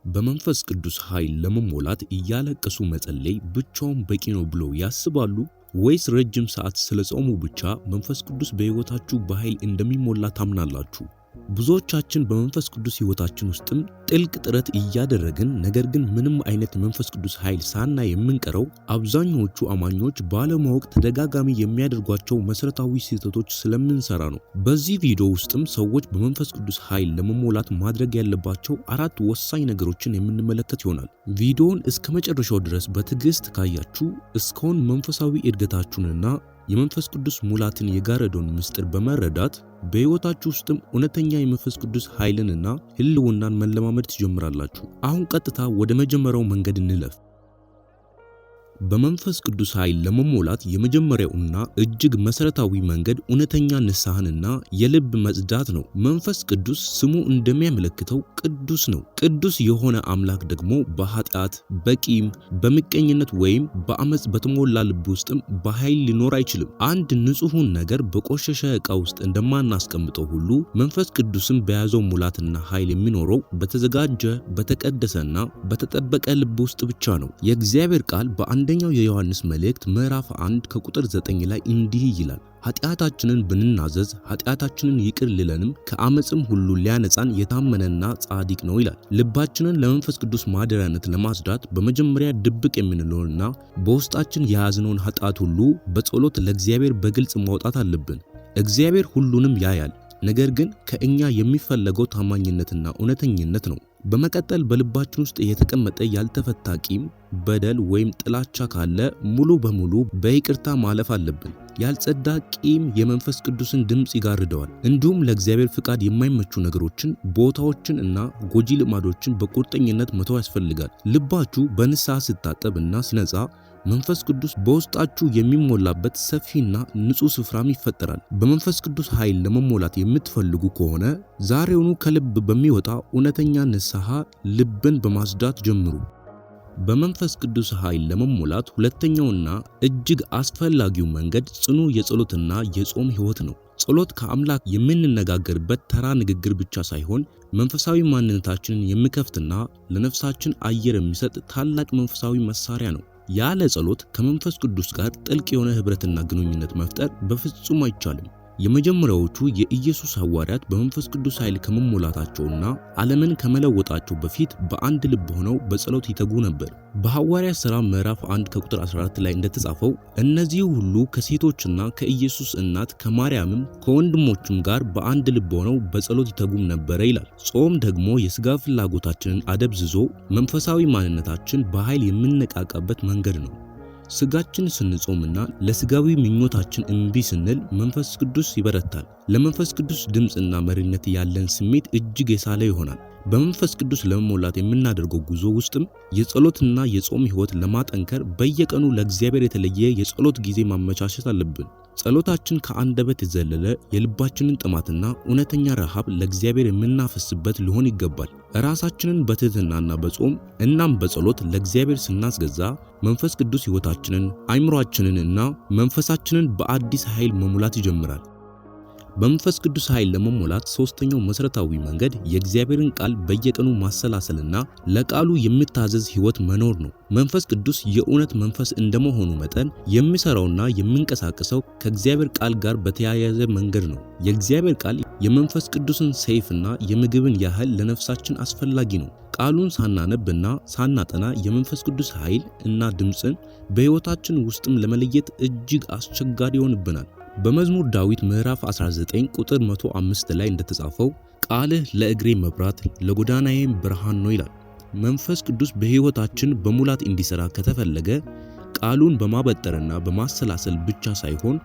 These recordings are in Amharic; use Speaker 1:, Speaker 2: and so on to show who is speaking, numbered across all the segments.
Speaker 1: በመንፈስ ቅዱስ ኃይል ለመሞላት እያለቀሱ መጸለይ ብቻውን በቂ ነው ብለው ያስባሉ? ወይስ ረጅም ሰዓት ስለ ጾሙ ብቻ መንፈስ ቅዱስ በሕይወታችሁ በኃይል እንደሚሞላ ታምናላችሁ? ብዙዎቻችን በመንፈስ ቅዱስ ሕይወታችን ውስጥም ጥልቅ ጥረት እያደረግን ነገር ግን ምንም አይነት የመንፈስ ቅዱስ ኃይል ሳናይ የምንቀረው አብዛኛዎቹ አማኞች ባለማወቅ ተደጋጋሚ የሚያደርጓቸው መሰረታዊ ስህተቶች ስለምንሰራ ነው። በዚህ ቪዲዮ ውስጥም ሰዎች በመንፈስ ቅዱስ ኃይል ለመሞላት ማድረግ ያለባቸው አራት ወሳኝ ነገሮችን የምንመለከት ይሆናል። ቪዲዮውን እስከ መጨረሻው ድረስ በትዕግስት ካያችሁ እስካሁን መንፈሳዊ እድገታችሁንና የመንፈስ ቅዱስ ሙላትን የጋረደውን ምስጢር በመረዳት በሕይወታችሁ ውስጥም እውነተኛ የመንፈስ ቅዱስ ኃይልንና ሕልውናን መለማመድ ትጀምራላችሁ። አሁን ቀጥታ ወደ መጀመሪያው መንገድ እንለፍ። በመንፈስ ቅዱስ ኃይል ለመሞላት የመጀመሪያውና እጅግ መሰረታዊ መንገድ እውነተኛ ንስሐንና የልብ መጽዳት ነው። መንፈስ ቅዱስ ስሙ እንደሚያመለክተው ቅዱስ ነው። ቅዱስ የሆነ አምላክ ደግሞ በኃጢአት፣ በቂም፣ በምቀኝነት ወይም በአመፅ በተሞላ ልብ ውስጥም በኃይል ሊኖር አይችልም። አንድ ንጹሑን ነገር በቆሸሸ ዕቃ ውስጥ እንደማናስቀምጠው ሁሉ መንፈስ ቅዱስም በያዘው ሙላትና ኃይል የሚኖረው በተዘጋጀ፣ በተቀደሰና በተጠበቀ ልብ ውስጥ ብቻ ነው። የእግዚአብሔር ቃል በአንደኛው የዮሐንስ መልእክት ምዕራፍ 1 ከቁጥር 9 ላይ እንዲህ ይላል፣ ኃጢአታችንን ብንናዘዝ ኃጢአታችንን ይቅር ሊለንም ከአመፅም ሁሉ ሊያነጻን የታመነና ጻድቅ ነው ይላል። ልባችንን ለመንፈስ ቅዱስ ማደሪያነት ለማጽዳት በመጀመሪያ ድብቅ የምንለውንና በውስጣችን የያዝነውን ኃጢአት ሁሉ በጸሎት ለእግዚአብሔር በግልጽ ማውጣት አለብን። እግዚአብሔር ሁሉንም ያያል፣ ነገር ግን ከእኛ የሚፈለገው ታማኝነትና እውነተኝነት ነው። በመቀጠል በልባችን ውስጥ የተቀመጠ ያልተፈታ ቂም፣ በደል ወይም ጥላቻ ካለ ሙሉ በሙሉ በይቅርታ ማለፍ አለብን። ያልጸዳ ቂም የመንፈስ ቅዱስን ድምፅ ይጋርደዋል። እንዲሁም ለእግዚአብሔር ፍቃድ የማይመቹ ነገሮችን፣ ቦታዎችን እና ጎጂ ልማዶችን በቁርጠኝነት መተው ያስፈልጋል። ልባችሁ በንስሐ ሲታጠብ እና ሲነጻ መንፈስ ቅዱስ በውስጣችሁ የሚሞላበት ሰፊና ንጹህ ስፍራም ይፈጠራል። በመንፈስ ቅዱስ ኃይል ለመሞላት የምትፈልጉ ከሆነ ዛሬውኑ ከልብ በሚወጣ እውነተኛ ንስሐ ልብን በማጽዳት ጀምሩ። በመንፈስ ቅዱስ ኃይል ለመሞላት ሁለተኛውና እጅግ አስፈላጊው መንገድ ጽኑ የጸሎትና የጾም ሕይወት ነው። ጸሎት ከአምላክ የምንነጋገርበት ተራ ንግግር ብቻ ሳይሆን መንፈሳዊ ማንነታችንን የሚከፍትና ለነፍሳችን አየር የሚሰጥ ታላቅ መንፈሳዊ መሳሪያ ነው። ያለ ጸሎት ከመንፈስ ቅዱስ ጋር ጥልቅ የሆነ ኅብረትና ግንኙነት መፍጠር በፍጹም አይቻልም። የመጀመሪያዎቹ የኢየሱስ ሐዋርያት በመንፈስ ቅዱስ ኃይል ከመሞላታቸውና ዓለምን ከመለወጣቸው በፊት በአንድ ልብ ሆነው በጸሎት ይተጉ ነበር። በሐዋርያት ሥራ ምዕራፍ 1 ከቁጥር 14 ላይ እንደተጻፈው እነዚህ ሁሉ ከሴቶችና ከኢየሱስ እናት ከማርያምም ከወንድሞቹም ጋር በአንድ ልብ ሆነው በጸሎት ይተጉም ነበረ ይላል። ጾም ደግሞ የሥጋ ፍላጎታችንን አደብዝዞ መንፈሳዊ ማንነታችን በኃይል የምንነቃቃበት መንገድ ነው። ስጋችን ስንጾምና ለስጋዊ ምኞታችን እምቢ ስንል መንፈስ ቅዱስ ይበረታል። ለመንፈስ ቅዱስ ድምፅና መሪነት ያለን ስሜት እጅግ የሳለ ይሆናል። በመንፈስ ቅዱስ ለመሞላት የምናደርገው ጉዞ ውስጥም የጸሎትና የጾም ሕይወት ለማጠንከር በየቀኑ ለእግዚአብሔር የተለየ የጸሎት ጊዜ ማመቻቸት አለብን። ጸሎታችን ከአንደበት የዘለለ የልባችንን ጥማትና እውነተኛ ረሃብ ለእግዚአብሔር የምናፈስበት ሊሆን ይገባል። ራሳችንን በትህትናና በጾም እናም በጸሎት ለእግዚአብሔር ስናስገዛ መንፈስ ቅዱስ ሕይወታችንን፣ አእምሯችንን እና መንፈሳችንን በአዲስ ኃይል መሙላት ይጀምራል። በመንፈስ ቅዱስ ኃይል ለመሞላት ሶስተኛው መሰረታዊ መንገድ የእግዚአብሔርን ቃል በየቀኑ ማሰላሰልና ለቃሉ የሚታዘዝ ሕይወት መኖር ነው። መንፈስ ቅዱስ የእውነት መንፈስ እንደመሆኑ መጠን የሚሰራውና የሚንቀሳቀሰው ከእግዚአብሔር ቃል ጋር በተያያዘ መንገድ ነው። የእግዚአብሔር ቃል የመንፈስ ቅዱስን ሰይፍና የምግብን ያህል ለነፍሳችን አስፈላጊ ነው። ቃሉን ሳናነብና ሳናጠና የመንፈስ ቅዱስ ኃይል እና ድምፅን በሕይወታችን ውስጥም ለመለየት እጅግ አስቸጋሪ ይሆንብናል። በመዝሙር ዳዊት ምዕራፍ 19 ቁጥር 105 ላይ እንደተጻፈው ቃልህ ለእግሬ መብራት ለጎዳናዬም ብርሃን ነው ይላል። መንፈስ ቅዱስ በሕይወታችን በሙላት እንዲሰራ ከተፈለገ ቃሉን በማበጠርና በማሰላሰል ብቻ ሳይሆን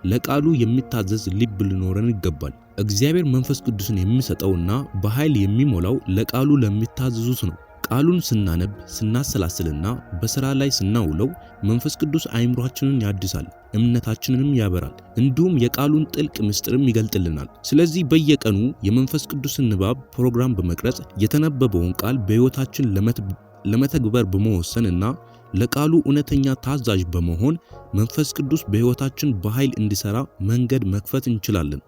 Speaker 1: ለቃሉ የሚታዘዝ ልብ ሊኖረን ይገባል። እግዚአብሔር መንፈስ ቅዱስን የሚሰጠውና በኃይል የሚሞላው ለቃሉ ለሚታዘዙት ነው። ቃሉን ስናነብ፣ ስናሰላስልና በሥራ ላይ ስናውለው መንፈስ ቅዱስ አእምሯችንን ያድሳል፣ እምነታችንንም ያበራል፣ እንዲሁም የቃሉን ጥልቅ ምስጢርም ይገልጥልናል። ስለዚህ በየቀኑ የመንፈስ ቅዱስን ንባብ ፕሮግራም በመቅረጽ የተነበበውን ቃል በሕይወታችን ለመተግበር በመወሰንና ለቃሉ እውነተኛ ታዛዥ በመሆን መንፈስ ቅዱስ በሕይወታችን በኃይል እንዲሠራ መንገድ መክፈት እንችላለን።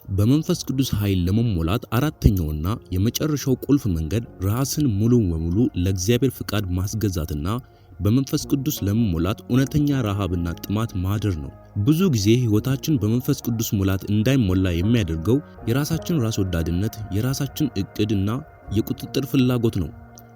Speaker 1: በመንፈስ ቅዱስ ኃይል ለመሞላት አራተኛውና የመጨረሻው ቁልፍ መንገድ ራስን ሙሉ በሙሉ ለእግዚአብሔር ፍቃድ ማስገዛትና በመንፈስ ቅዱስ ለመሞላት እውነተኛ ረሃብና ጥማት ማደር ነው። ብዙ ጊዜ ሕይወታችን በመንፈስ ቅዱስ ሙላት እንዳይሞላ የሚያደርገው የራሳችን ራስ ወዳድነት፣ የራሳችን እቅድ እና የቁጥጥር ፍላጎት ነው።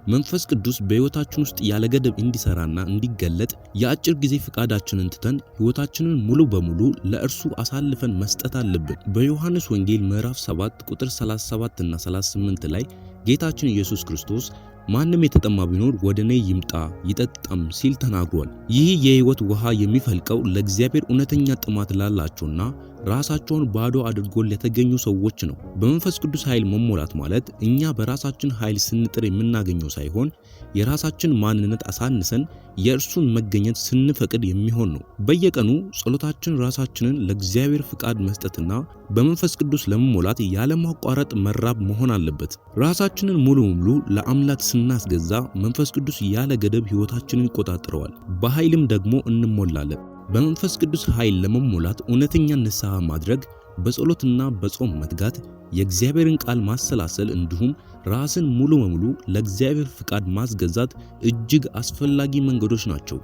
Speaker 1: መንፈስ ቅዱስ በሕይወታችን ውስጥ ያለ ገደብ እንዲሰራና እንዲገለጥ የአጭር ጊዜ ፍቃዳችንን ትተን ሕይወታችንን ሙሉ በሙሉ ለእርሱ አሳልፈን መስጠት አለብን። በዮሐንስ ወንጌል ምዕራፍ 7 ቁጥር 37 እና 38 ላይ ጌታችን ኢየሱስ ክርስቶስ ማንም የተጠማ ቢኖር ወደ እኔ ይምጣ ይጠጣም ሲል ተናግሯል። ይህ የሕይወት ውሃ የሚፈልቀው ለእግዚአብሔር እውነተኛ ጥማት ላላቸውና ራሳቸውን ባዶ አድርጎ ለተገኙ ሰዎች ነው። በመንፈስ ቅዱስ ኃይል መሞላት ማለት እኛ በራሳችን ኃይል ስንጥር የምናገኘው ሳይሆን የራሳችን ማንነት አሳንሰን የእርሱን መገኘት ስንፈቅድ የሚሆን ነው። በየቀኑ ጸሎታችን ራሳችንን ለእግዚአብሔር ፍቃድ መስጠትና በመንፈስ ቅዱስ ለመሞላት ያለማቋረጥ መራብ መሆን አለበት። ራሳችንን ሙሉ በሙሉ ለአምላክ ስናስገዛ መንፈስ ቅዱስ ያለ ገደብ ሕይወታችንን ይቆጣጠረዋል፣ በኃይልም ደግሞ እንሞላለን። በመንፈስ ቅዱስ ኃይል ለመሞላት እውነተኛ ንስሐ ማድረግ፣ በጸሎትና በጾም መትጋት፣ የእግዚአብሔርን ቃል ማሰላሰል እንዲሁም ራስን ሙሉ በሙሉ ለእግዚአብሔር ፍቃድ ማስገዛት እጅግ አስፈላጊ መንገዶች ናቸው።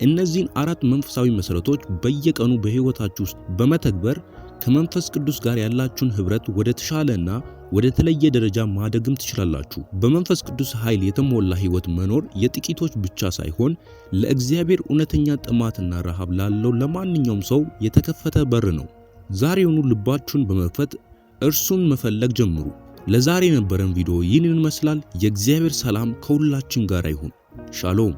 Speaker 1: እነዚህን አራት መንፈሳዊ መሰረቶች በየቀኑ በሕይወታችሁ ውስጥ በመተግበር ከመንፈስ ቅዱስ ጋር ያላችሁን ኅብረት ወደ ተሻለና ወደ ተለየ ደረጃ ማደግም ትችላላችሁ። በመንፈስ ቅዱስ ኃይል የተሞላ ሕይወት መኖር የጥቂቶች ብቻ ሳይሆን ለእግዚአብሔር እውነተኛ ጥማትና ረሃብ ላለው ለማንኛውም ሰው የተከፈተ በር ነው። ዛሬውኑ ልባችሁን በመክፈት እርሱን መፈለግ ጀምሩ። ለዛሬ የነበረን ቪዲዮ ይህንን ይመስላል። የእግዚአብሔር ሰላም ከሁላችን ጋር ይሁን። ሻሎም።